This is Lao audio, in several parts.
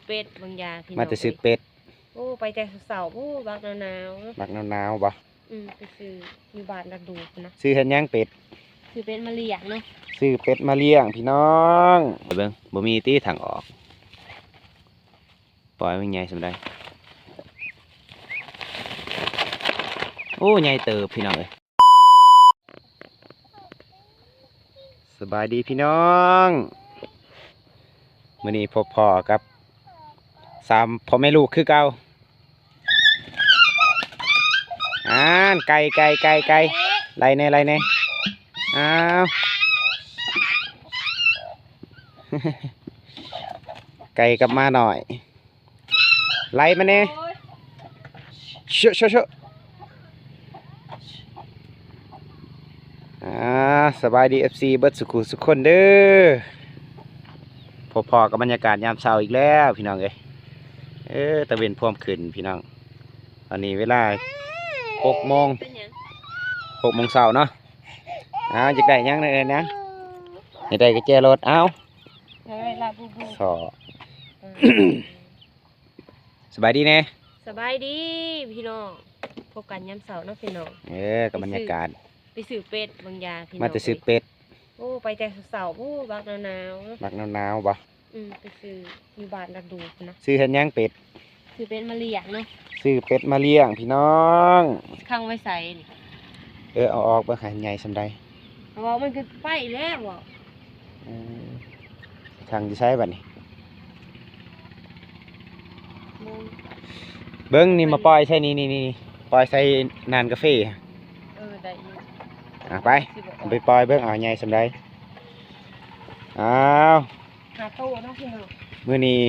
ເປັດບາງຢ່າງ ພີ່ນ້ອງ ມາແຕ່ຊື້ເປັດ. ໂອ້ ໄປແຕ່ເຊົ້າໆ ໂອ້ ບັກໜາວໆ ບັກໜາວໆບໍ່? ອືມ ໄປຊື້ຢູ່ບ້ານດັກດູພຸ້ນນະ. ຊື້ເຮັດຫຍັງເປັດ? ຊື້ເປັດມາລ້ຽງເນາະ ຊື້ເປັດມາລ້ຽງພີ່ນ້ອງ. ໄປເບິ່ງ ບໍ່ມີຕິທາງອອກ. ປ່ອຍມັນໃຫຍ່ສ່ຳໃດ. ໂອ້ ໃຫຍ່ເຕີບພີ່ນ້ອງເອີຍ. ສະບາຍດີພີ່ນ້ອງ ມື້ນີ້ພົບພໍ້ກັບສາມພໍ່ແມ່ລູກຄືເກົ່າ. ອ່ານ ໄກ່ ໄກ່ ໄກ່ ໄກ່ ໄລ່ແດ່ ໄລ່ແດ່. ອ້າວ ໄກ່ກັບໝານ້ອຍ ໄລ່ມາແດ່. ໂອ້ຍ ເຊາະ ເຊາະ ເຊາະ. ອ່າ ສະບາຍດີ ເອັຟຊີ ເບິດສຸຂູສຸຄົນເດີ. ພົບພໍ້ກັບບັນຍາກາດຍາມເຊົ້າອີກແລ້ວພີ່ນ້ອງເອີຍ. ເອີ ຕາເວັນພວມຂຶ້ນພີ່ນ້ອງ. ຕອນນີ້ເວລາຫົກໂມງ ເປັນຫຍັງ? ຫົກໂມງເຊົ້າເນາະ. ອ້າວ ຢາກໄດ້ຫຍັງ ໄດ້ຫຍັງ? ຢາກໄດ້ກະແຈລົດ. ອ້າວ ຢາກໄດ້ລາບູບູ ຊໍ. ເອີ ສະບາຍດີແດ່. ສະບາຍດີພີ່ນ້ອງ ພົບກັນຍາມເຊົ້າເນາະພີ່ນ້ອງ. ເອີ ກັບບັນຍາກາດ ໄປຊື້ເປັດບາງຢ່າງພີ່ນ້ອງ ມາແຕ່ຊື້ເປັດ. ໂອ້ ໄປແຕ່ເຊົ້າໆ ໂອ້ ບັກໜາວໆ ບັກໜາວໆບໍ່? ອືມ ໄປຊື້ຢູ່ບ້ານດັກດູພຸ້ນນະ. ຊື້ເຮັດຫຍັງເປັດ? ຊື້ເປັດມາລ້ຽງເນາະ ຊື້ເປັດມາລ້ຽງພີ່ນ້ອງ. ຂັງໄວ້ໃສນີ້? ເອີ ເອົາອອກເບິ່ງໃຫ້ໃຫຍ່ສ່ຳໃດ. ເອົາອອກມັນກະໄປແລ້ວ. ເອີ ຂັງຢູ່ໃສບາດນີ້? ເບິ່ງ ເບິ່ງນີ້ ມາປ່ອຍໃສ່ນີ້ ນີ້ ນີ້ ປ່ອຍໃສ່ໜ້າກາເຟ. ເອີ ໄດ້ຢູ່. ອ່າ ໄປ ຊິບອກ ໄປປ່ອຍເບິ່ງ ເອົາໃຫຍ່ສ່ຳໃດ. ອ້າວ ຫ້າໂຕເນາະພີ່ນ້ອງ. ມື້ນີ້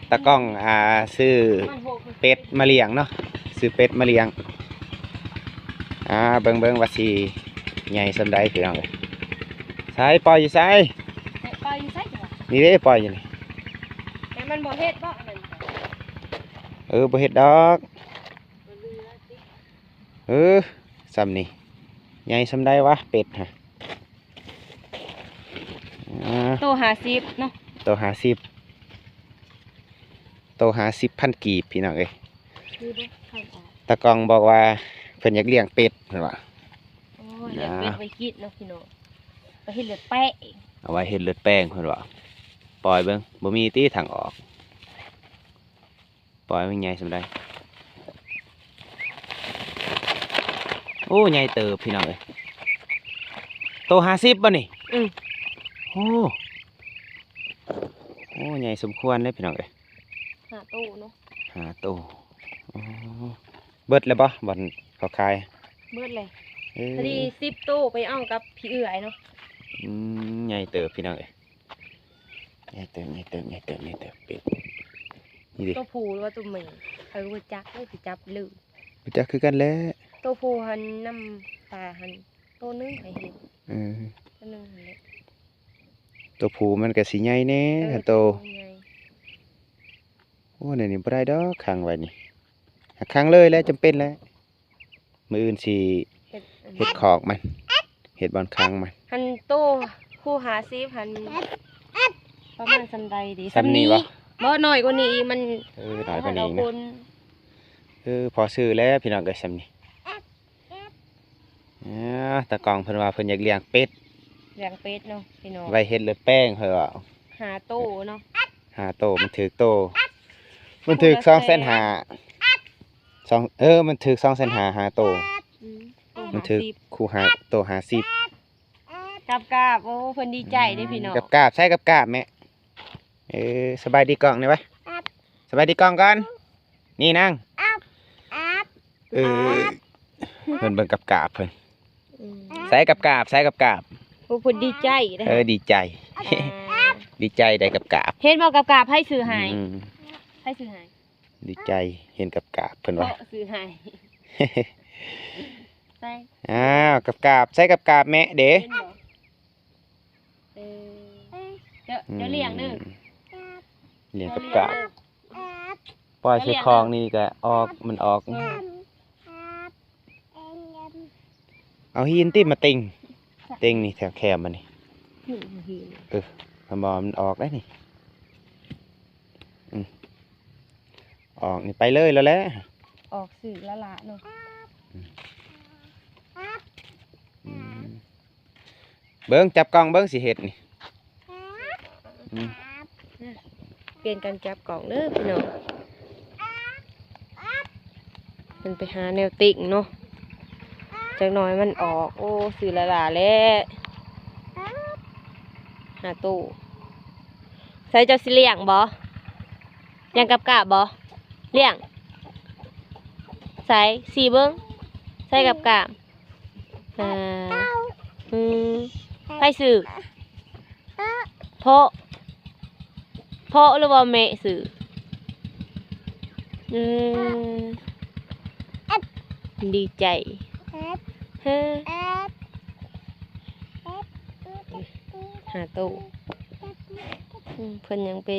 ຕາກ້ອງ ອ່າ ຊື້ເປັດມາລ້ຽງເນາະ ຊື້ເປັດມາລ້ຽງ. ອ່າ ເບິ່ງ ເບິ່ງວ່າຊິໃຫຍ່ສ່ຳໃດພີ່ນ້ອງເອີຍ. ໃສ ປ່ອຍຢູ່ໃສ? ປ່ອຍຢູ່ໃສ? ນີ້ເດ້ ປ່ອຍຢູ່ນີ້. ແຕ່ມັນບໍ່ເຮັດບໍ່ອັນນັ້ນ? ເອີ ບໍ່ເຮັດດອກ. ເອີ ສ່ຳນີ້ ໃຫຍ່ສ່ຳໃດວະ ເປັດຫະ? ອ່າ ໂຕຫ້າສິບເນາະ ໂຕຫ້າສິບ ໂຕຫ້າສິບພັນກີບພີ່ນ້ອງເອີຍ. ຕາກ້ອງບອກວ່າເພິ່ນຢາກລ້ຽງເປັດເພິ່ນວ່າ. ໂອ້ຍ ລ້ຽງເປັດໄວ້ກິນເນາະພີ່ນ້ອງ ໄປເຮັດເລືອດແປງ ເອົາໄວ້ເຮັດເລືອດແປງເພິ່ນວ່າ. ປ່ອຍເບິ່ງ ບໍ່ມີຕິທາງອອກ. ປ່ອຍມັນໃຫຍ່ສ່ຳໃດ. ໂອ້ ໃຫຍ່ເຕີບພີ່ນ້ອງເອີຍ. ໂຕຫ້າສິບບໍ່ນີ້? ອືມ ໂອ້ ໂອ້ ໃຫຍ່ສົມຄວນເລີຍພີ່ນ້ອງເອີຍ. ຫ້າໂຕເນາະ ຫ້າໂຕ. ໂອ້ ເບິດແລ້ວບໍ່ ບ່ອນເຂົາຂາຍ? ເບິດແລ້ວ. ເອີ ພໍດີສິບໂຕໄປເອົາກັບພີ່ເອື້ອຍເນາະ. ອືມ ໃຫຍ່ເຕີບພີ່ນ້ອງເອີຍ. ໃຫຍ່ເຕີບ ໃຫຍ່ເຕີບ ໃຫຍ່ເຕີບ ໃຫຍ່ເຕີບ ເປັດນີ້ເດ້. ໂຕຜູ້ຫຼືວ່າໂຕແມ່? ຂ້ອຍກະບໍ່ຈັກເລີຍ ຊິຈັບລື. ບໍ່ຈັກຄືກັນແຫຼະ. ໂຕຜູ້ຫັ້ນນຳຕາຫັ້ນໂຕໜຶ່ງຂ້ອຍເຫັນ. ເອີ ໂຕໜຶ່ງຫັ້ນແຫຼະ. ໂຕຜູ້ມັນກະຊິໃຫຍ່ແດ່. ເອີ ຄັນໂຕ ໂຕໃຫຍ່. ໂອ້ ແນວນີ້ບໍ່ໄດ້ດອກ ຂັງໄວ້ນີ້. ຫາກຂັງເລີຍແຫຼະ ຈຳເປັນແຫຼະ. ມື້ອື່ນຊິເຮັດ ເຮັດຄອກມັນ ເຮັດບ່ອນຂັງມັນ. ຫັ້ນໂຕຜູ້ຫ້າສິບຫັ້ນປະມານສ່ຳໃດເດ? ສ່ຳນີ້ບໍ່? ບໍ່ ນ້ອຍກວ່ານີ້ອີກ ມັນ ເອີ ນ້ອຍກວ່ານີ້ອີກນະ. ເອີ ພໍຊື້ແລ້ວພີ່ນ້ອງເອີຍ ສ່ຳນີ້. ອ່າ ຕາກ້ອງເພິ່ນວ່າເພິ່ນຢາກລ້ຽງເປັດ ລ້ຽງເປັດເນາະພີ່ນ້ອງ ໄວ້ເຮັດເລືອດແປງເພິ່ນວ່າ. ຫ້າໂຕເນາະ ຫ້າໂຕ ມັນຖືກໂຕ ມັນຖືກສອງແສນຫ້າ. ສອງ ເອີ ມັນຖືກສອງແສນຫ້າ ຫ້າໂຕ. ອືມ ມັນຖືກຄູ່ຫ້າໂຕຫ້າສິບ. ກັບກາບ ໂອ້ ເພິ່ນດີໃຈເດ້ພີ່ນ້ອງ. ກັບກາບ ໃສ່ກັບກາບແມ່. ເອີ ສະບາຍດີກ້ອງແດ່ວະ ສະບາຍດີກ້ອງກ່ອນ. ນີ້ນາງ ເອີ ເພິ່ນເບິ່ງກັບກາບເພິ່ນ. ອືມ ໃສ່ກັບກາບ ໃສ່ກັບກາບ. ໂອ້ ເພິ່ນດີໃຈເດ້. ເອີ ດີໃຈ ອ່າ ດີໃຈໄດ້ກັບກາບ. ເຫັນບໍ່ ກັບກາບໃຜຊື້ໃຫ້? ອືມ ໃຜຊື້ໃຫ້? ດີໃຈເຫັນກັບກາບເພິ່ນວ່າ ເພາະຊື້ໃຫ້. ໃສ່ ອ້າວ ກັບກາບ ໃສ່ກັບກາບແມ່ເດ້. ເຫັນບໍ່? ເອີ ເຈົ້າ ເຈົ້າລ້ຽງເດີ ອືມ ລ້ຽງກັບກາບ. ປ່ອຍໃສ່ຄອງນີ້ກະອອກ ມັນອອກ. ເອີ ເອົາຫີນຕິມາຕິງ ຕິງນີ້ແຖວແຄມມັນນີ້. ເອີ ເອົາ ບໍ່ ມັນອອກໄດ້ນີ້ ອືມ ອອກນີ້ໄປເລີຍແລ້ວແຫຼະ ອອກຊື່ລ້າໆເນາະ ອືມ ອືມ ເບິ່ງ ຈັບກ້ອງເບິ່ງ ຊິເຮັດນີ້ ອືມ ປ່ຽນກັນຈັບກ້ອງເດີພີ່ນ້ອງ ເພິ່ນໄປຫາແນວຕິ່ງເນາະ ຈັກໜ່ອຍມັນອອກ ໂອ້ ຊື່ຫຼ້າໆແຫຼະ ຫາໂຕ ໃສ ເຈົ້າຊິລ້ຽງບໍ່? ລ້ຽງກັບກາບບໍ່? ລ້ຽງ ໃສ ຊີ້ເບິ່ງ ໃສກັບກາບ? ອ່າ ອືມ ໃຜຊື້? ພໍ່ ພໍ່ ຫຼືວ່າແມ່ຊື້? ອືມ ດີໃຈ ເຮີ ຫາໂຕ ອືມ ເພິ່ນຍັງໄປ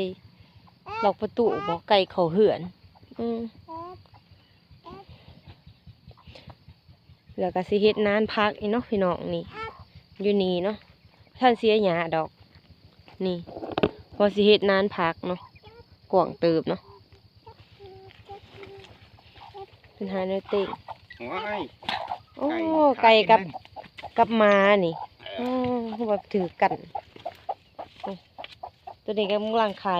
ລັອກປະຕູບໍ່ ໄກ່ເຂົ້າເຮືອນ ອືມ ແລ້ວກໍຊິເຮັດນານຜັກອີກເນາະພີ່ນ້ອງ ນີ້ ຢູ່ນີ້ເນາະ ບໍ່ທັນເສຍຫຍ້າດອກ ນີ້ ພໍຊິເຮັດນານຜັກເນາະ ກວ້າງເຕີບເນາະ ເພິ່ນຫາແນວເຕັງ ໂອ້ຍ ໂອ້ ໄກ່ ໄກ່ກັບ ກັບໝານີ້ ເອີ ໂອ້ ຄືວ່າຖືກກັນ ໂອ້ ໂຕນີ້ກຳລັງໄຂ່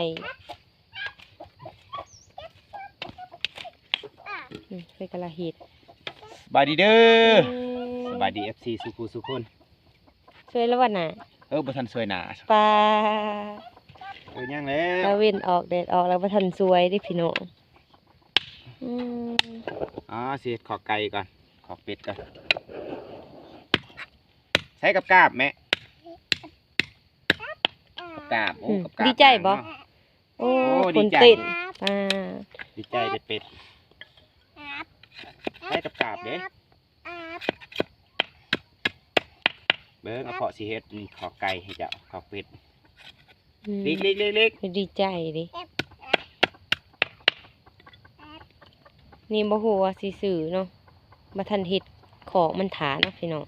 ອືມ ເພິ່ນກຳລັງເຮັດ ສະບາຍດີເດີ ອືມ ສະບາຍດີ ເອັຟຊີ ສູ່ຜູ້ສູ່ຄົນ ສວຍແລ້ວບໍ່ນະ? ເອີ ບໍ່ທັນສວຍໜ້າ ປາ ເອີ ຍັງແລ້ວ ຕາເວັນອອກແດດອອກແລ້ວ ບໍ່ທັນສວຍເດ້ພີ່ນ້ອງ ອືມ ອໍ ຊິເຮັດຄອກໄກ່ກ່ອນ ຄອກເປັດກ່ອນ ໃສ່ກັບກາບແມ່ ກັບກາບ ໂອ້ ອືມ ກັບກາບ ດີໃຈບໍ່? ເນາະ ໂອ້ ໂອ້ ດີໃຈ ຄົນເຕັ້ນ ອ່າ ດີໃຈໄດ້ເປັດ ໃສ່ກັບກາບເດ້ ເບິ່ງ ອາເພາະຊິເຮັດນີ້ ຄອກໄກ່ໃຫ້ເຈົ້າ ຄອກເປັດ ອືມ ລິກໆໆໆ ດີໃຈເດ້ ນີ້ບໍ່ຮູ້ວ່າຊິຊື້ເນາະ ບໍ່ທັນເຮັດຄອກມັນຖ້າເນາະພີ່ນ້ອງ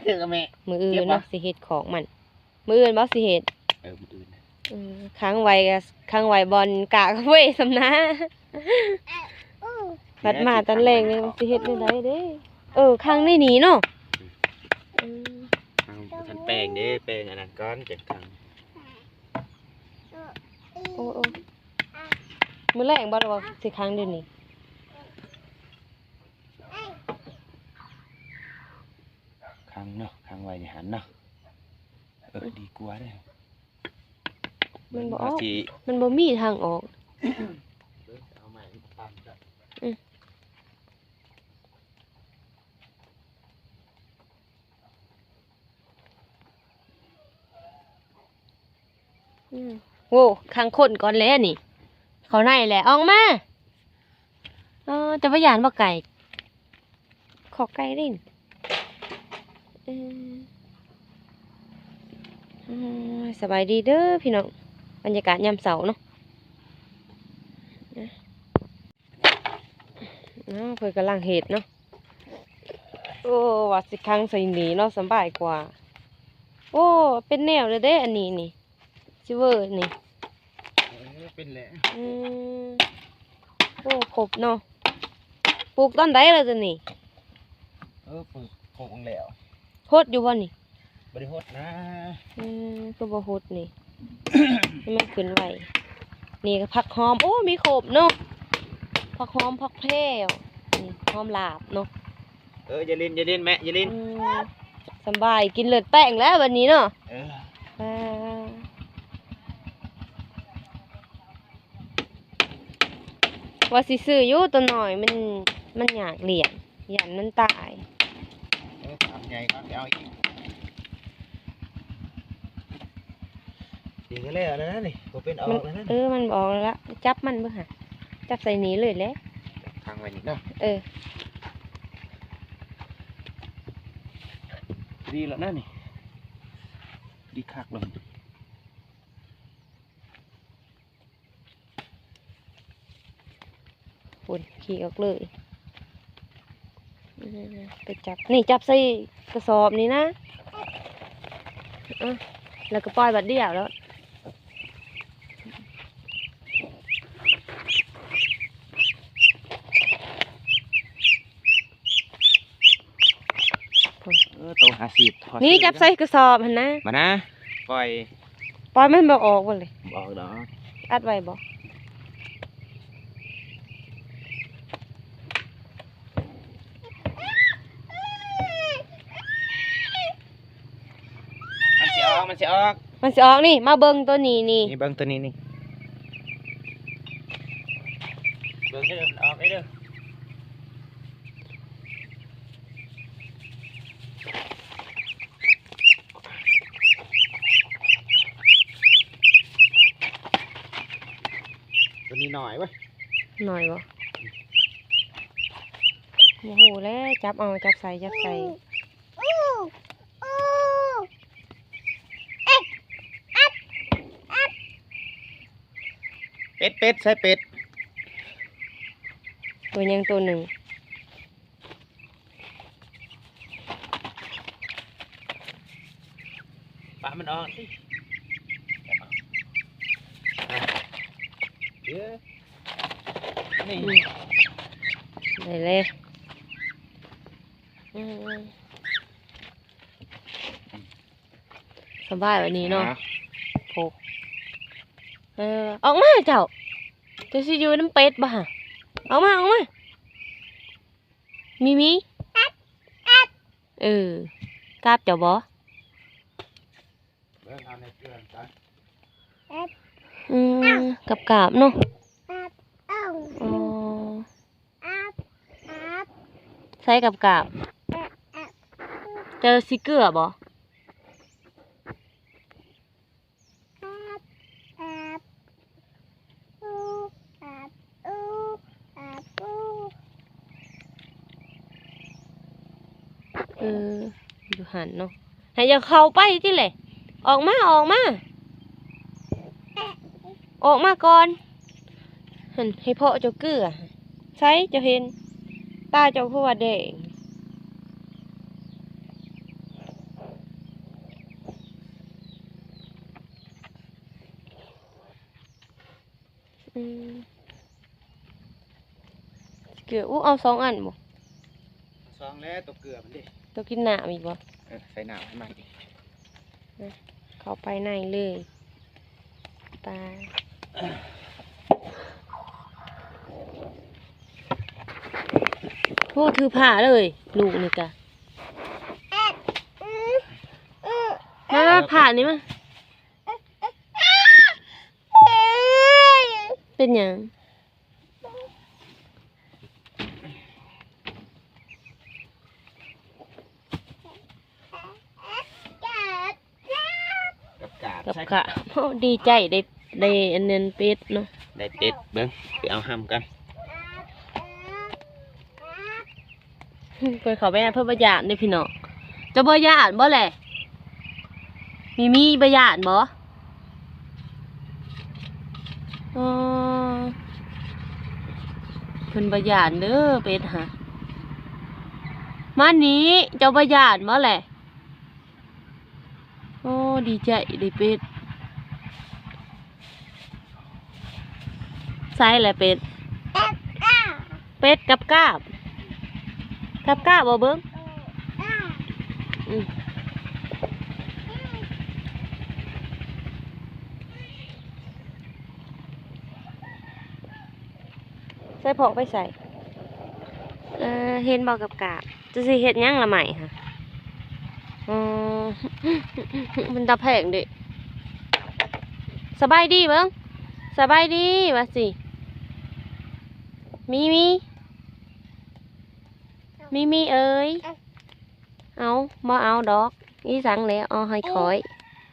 ຖືກແມ່ ມື້ອື່ນເນາະ ຊິເຮັດຄອກມັນ ມື້ອື່ນບໍ່ຊິເຮັດ ເອີ ມື້ອື່ນ ອືມ ຂັງໄວ້ກໍຂັງໄວ້ບ່ອນກາກາເຟສ່ຳນາ ບັດມາຕອນແລງນີ້ມັນຊິເຮັດແນວໃດເດ້ ເອີ ຂັງໃນນີ້ເນາະ ອືມ ອືມ ຍັງບໍ່ທັນແປງເດ້ ແປງອັນນັ້ນກ່ອນ ຈັ່ງຂັງ ໂອ້ ໂອ້ ມື້ແລງບໍ່ ຫຼືວ່າຊິຂັງດຽວນີ້? ຂັງເນາະ ຂັງໄວ້ຢູ່ຫັ້ນເນາະ ເອີ ດີກວ່າເດ້ ມັນບໍ່ອອກ ມັນບໍ່ມີທາງອອກ ເອົາໄມ້ມາຕັນ ອືມ ອືມ ໂອ້ ຂັງຄົນກ່ອນແຫຼະນີ້ ເຂົ້າໃນແຫຼະ ອອກມາ ເອີ ເຈົ້າບໍ່ຢ້ານບໍ່ໄກ່ ຄອກໄກ່ເດ້ ເອີ ໂອ້ຍ ສະບາຍດີເດີພີ່ນ້ອງ ບັນຍາກາດຍາມເຊົ້າເນາະ ເນາະ ເພິ່ນກຳລັງເຮັດເນາະ ໂອ້ ວ່າຊິຂັງໃສ່ນີ້ເນາະ ສະບາຍກວ່າ ໂອ້ ເປັນແນວເລີຍເດ້ ອັນນີ້ນີ້ ຊິເວີນີ້ ເອີ ເປັນແຫຼະ ອືມ ໂອ້ ຄົບເນາະ ປູກຕອນໃດລະໂຕນີ້? ເອີ ປູກ ປູກແລ້ວ ຫົດຢູ່ບໍ່ນີ້? ບໍ່ໄດ້ຫົດນະ ອືມ ຄືບໍ່ຫົດນີ້ ໃຫ້ມັນຂຶ້ນໄວ ນີ້ກໍຜັກຫອມ ໂອ້ ມີຄົບເນາະ ຜັກຫອມ ຜັກແພວ ນີ້ ຫອມລາບເນາະ ເອີ ຢ່າຫຼິ້ນ ຢ່າຫຼິ້ນແມ່ ຢ່າຫຼິ້ນ ອືມ ສະບາຍ ກິນເລືອດແປ້ງແລ້ວບັດນີ້ເນາະ ເອີ ອ່າ ວ່າຊິຊື້ຢູ່ ໂຕນ້ອຍມັນ ມັນຍາກລ້ຽງ ຢ້ານມັນຕາຍ ເອີ ຄຳໃຫຍ່ມາໄປເອົາອີກ ນີ້ກໍແລ້ວແລ້ວນະນີ້ ບໍ່ເປັນອອກແລ້ວນະ ເອີ ມັນບໍ່ອອກແລ້ວລະ ຈັບມັນເບິ່ງຫາ ຈັບໃສ່ນີ້ເລີຍແຫຼະ ຂັງໄວ້ນີ້ເນາະ ເອີ ດີແລ້ວນະນີ້ ດີຄັກເລີຍ. ພຸ້ນ ຂີ່ອອກເລີຍ ອືມ ໄປຈັບ ນີ້ ຈັບໃສ່ກະສອບນີ້ນະ ເອີ ແລ້ວກໍປ່ອຍບາດດຽວໂລດ. ເອີ ໂຕຫ້າສິບ ນີ້ຈັບໃສ່ກະສອບຫັ້ນນະ ມານະ ປ່ອຍ ປ່ອຍມັນບໍ່ອອກບໍ່ເລີຍ ບໍ່ອອກດອກ ອັດໄວ້ບໍ່? ມັນຊິອອກ ມັນຊິອອກ ມັນຊິອອກນີ້ ມາເບິ່ງໂຕນີ້ນີ້ ນີ້ເບິ່ງໂຕນີ້ນີ້ ເບິ່ງເດີ ມັນອອກເດີ. ໂຕນີ້ໜ້ອຍເວີ້ຍ ໜ້ອຍບໍ່? ບໍ່ຮູ້ແຫຼະ ຈັບເອົາ ຈັບໃສ່ ຈັບໃສ່. ເປັດ ເປັດ ໃສ່ເປັດ ໂຕຫຍັງໂຕໜຶ່ງ ປາມັນອອກຕິ ເອີ ນີ້ ອືມ ໄດ້ເລີຍ ອືມ. ສະບາຍບາດນີ້ເນາະ ໂພ ເອີ ອອກມາເຈົ້າ ເຈົ້າຊິຢູ່ນຳເປັດບໍ່ຫະ? ອອກມາ ອອກມາ ມີມີ ເອີ ກາບເຈົ້າບໍ່? ອືມ ກາບໆເນາະ ອໍ. ໃສ່ກັບກາບ ເຈົ້າຊິເກືອບໍ່? ເອີ ຢູ່ຫັ້ນເນາະ ໃຫ້ຢ່າເຂົ້າໄປຕິແຫຼະ ອອກມາ ອອກມາ ອອກມາກ່ອນ ຫັ້ນ ໃຫ້ພໍ່ເຈົ້າເກືອ ໃສເຈົ້າເຫັນ ຕາເຈົ້າຄືວ່າແດງ ອືມ ເກືອ ອຸ ເອົາສອງອັນບໍ່? ສອງແລ້ວ ຕົວເກືອມັນເດ້ ຕົວກິນນ້ຳອີກບໍ່? ເອີ ໃສ່ນ້ຳໃຫ້ມັນອີກ ເຂົ້າໄປໃນເລີຍ ປາ ໂອ້ ຖືຜ້າເລີຍ ລູກນີ້ກະ ມາ ມາ ຜ້ານີ້ມາ. ເປັນຫຍັງ? ກັບກາບ ກັບກາບ ໂອ້ ດີໃຈໄດ້ ໄດ້ອັນນັ້ນເປັດເນາະ ໄດ້ເປັດ ເບິ່ງ ໄປເອົາຫ້ຳກັນ. ເພິ່ນເຂົ້າໄປ ເພິ່ນບໍ່ຢ້ານເດ້ພີ່ນ້ອງ ເຈົ້າບໍ່ຢ້ານບໍ່ແຫຼະ? ມີມີບໍ່ຢ້ານບໍ່? ອໍ ເພິ່ນບໍ່ຢ້ານເດີເປັດຫະ ມານີ້ ເຈົ້າບໍ່ຢ້ານບໍ່ແຫຼະ? ໂອ້ ດີໃຈໄດ້ເປັດ ໃສລະເປັດ? ເປັດກັບກາບ ກັບກາບບໍ່ເບິ່ງ? ອືມ ໃສ່ພອກໄປໃສ່ ເອີ ເຫັນບໍ່ກັບກາບ? ຈະຊິເຮັດຫຍັງລະໄໝຫະ? ອໍ ມັນຕາແພງເດ້. ສະບາຍດີເບິ່ງ ສະບາຍດີວ່າຊິ ມີມີ ມີມີເອີຍ ເອົາ ບໍ່ເອົາດອກ ອີສັງແລ້ວ ເອົາໃຫ້ຂ້ອຍ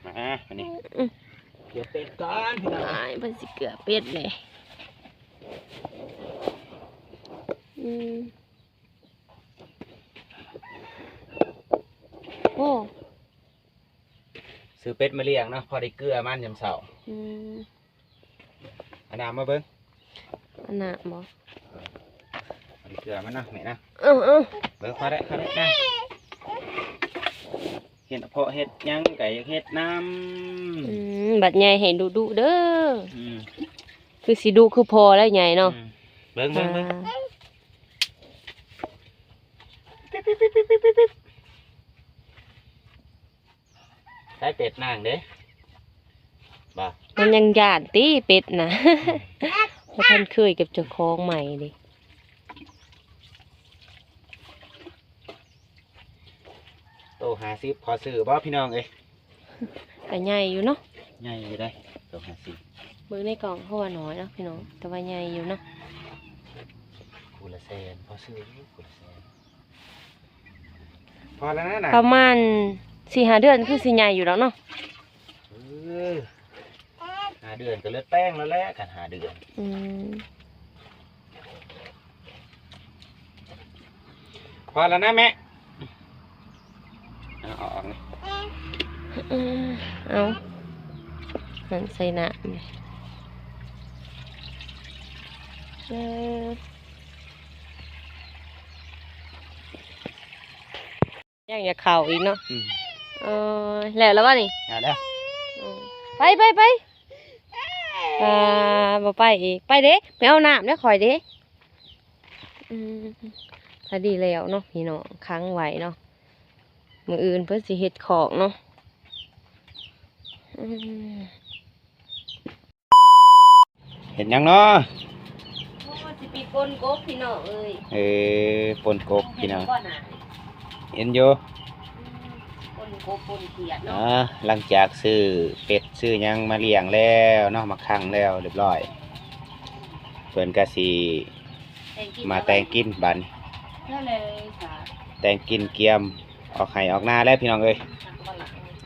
ມາ ມານີ້ ອືມ ເກືອເປັດກ່ອນ ອ້າຍ ເພິ່ນຊິເກືອເປັດແຫຼະ ອືມ. ໂອ້ ຊື້ເປັດມາລ້ຽງເນາະ ພໍໄດ້ເກືອມັນຍາມເຊົ້າ ອືມ ເອົານ້ຳມາເບິ່ງ ເອົານ້ຳບໍ່? ພໍໄດ້ເກືອມັນເນາະແມ່ເນາະ ເອີໆ ເບິ່ງ ພໍໄດ້ ພໍໄດ້ນະ. ເຮັດເພາະເຮັດຫຍັງກໍຢາກເຮັດນຳ. ອືມ ບັດໃຫຍ່ໃຫ້ດຸໆເດີ. ອືມ ຄືຊິດຸຄືພໍ່ແລ້ວໃຫຍ່ເນາະ. ອືມ ເບິ່ງ ເບິ່ງ ເບິ່ງ ອ່າ ໃຊ້ເປັດນາງເດ້ ບໍ່ ມັນຍັງຢ້ານຕິເປັດນະ. ອືມ ບໍ່ທັນເຄີຍກັບເຈົ້າຂອງໃໝ່ເດ້. ໂຕຫ້າສິບພໍຊື້ບໍ່ພີ່ນ້ອງເອີຍ? ກະໃຫຍ່ຢູ່ເນາະ. ໃຫຍ່ຢູ່ເດ້ ໂຕຫ້າສິບ. ເບິ່ງໃນກ້ອງເພາະວ່ານ້ອຍເນາະພີ່ນ້ອງ ແຕ່ວ່າໃຫຍ່ຢູ່ເນາະ. ຄູ່ລະແສນ ພໍຊື້ຢູ່ ຄູ່ລະແສນ. ພໍແລ້ວນະ ປະມານສີ່ຫ້າເດືອນຄືຊິໃຫຍ່ຢູ່ດອກເນາະ. ເອີ ຫ້າເດືອນກໍເລີດແປ້ງແລ້ວແຫຼະ ຄັນຫ້າເດືອນ. ອືມ ພໍແລ້ວນະແມ່. ເອົາອອກນີ້ ເອົາ ຫັ້ນໃສ່ນ້ຳນີ້. ເອີ ຍັງຢາກເຂົ້າອີກເນາະ. ອືມ ເອີ ແລ້ວລະວະນີ້? ແລ້ວ ອືມ ໄປ ໄປ ໄປ. ອ່າ ບໍ່ໄປອີກ ໄປເດ້ ໄປເອົານ້ຳເດ້ຂ້ອຍເດ້. ອືມ ພໍດີແລ້ວເນາະພີ່ນ້ອງ ຂັງໄວ້ເນາະ ມື້ອື່ນເພິ່ນຊິເຮັດຄອກເນາະ. ອືມ ເຮັດຫຍັງເນາະ? ໂອ້ ຊິໄປປົ່ນກົບພີ່ນ້ອງເອີຍ. ເອີ ປົ່ນກົບພີ່ນ້ອງ ເຫັນຢູ່. ອືມ ປົ່ນກົບປົ່ນຂຽດເນາະ. ອ່າ ຫຼັງຈາກຊື້ເປັດຊື້ຫຍັງມາລ້ຽງແລ້ວເນາະ ມາຂັງແລ້ວຮຽບຮ້ອຍ ເພິ່ນກະຊິ ແຕ່ງກິນ ມາແຕ່ງກິນບາດນີ້. ແລ້ວເລີຍສາ ແຕ່ງກິນກຽມອອກໄຮ່ອອກນາແລ້ວພີ່ນ້ອງເອີຍ.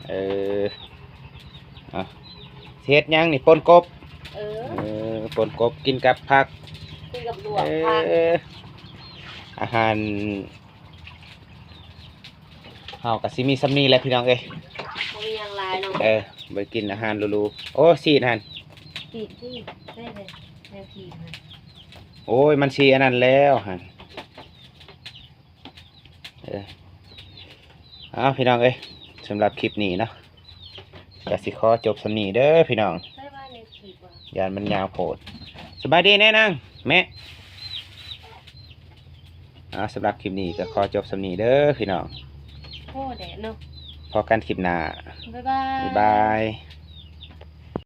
ເອີ ເອົາ ຊິເຮັດຫຍັງນີ້? ປົ່ນກົບ. ເອີ ເອີ ປົ່ນກົບກິນກັບຜັກ ກິນກັບລວກ ເອີ ຜັກ. ອາຫານ ເຮົາກໍຊິມີສ່ຳນີ້ແຫຼະພີ່ນ້ອງເອີຍ ບໍ່ມີຫຍັງຫຼາຍເນາະ. ເອີ ໄປກິນອາຫານຫຼູໆ. ໂອ້ ຊີ້ນຫັ້ນ ຊີ້ນ ຊີ້ນ ໃສ່ແນວຊີ້ນຫັ້ນ. ໂອ້ຍ ມັນຊິອັນນັ້ນແລ້ວຫັ້ນ. ເອີ ເອົາ ພີ່ນ້ອງເອີຍ ສຳລັບຄລິບນີ້ເນາະ ກະຊິຂໍຈົບສ່ຳນີ້ເດີພີ່ນ້ອງ ຢ້ານມັນຍາວໂພດ. ສະບາຍດີແນ່ນາງແມ່. ອ່າ ສຳລັບຄລິບນີ້ກໍຂໍຈົບສ່ຳນີ້ເດີພີ່ນ້ອງ. ໂອ້ ແດດເນາະ. ພໍ້ກັນຄລິບໜ້າ. ບາຍບາຍ ບາຍບາຍ.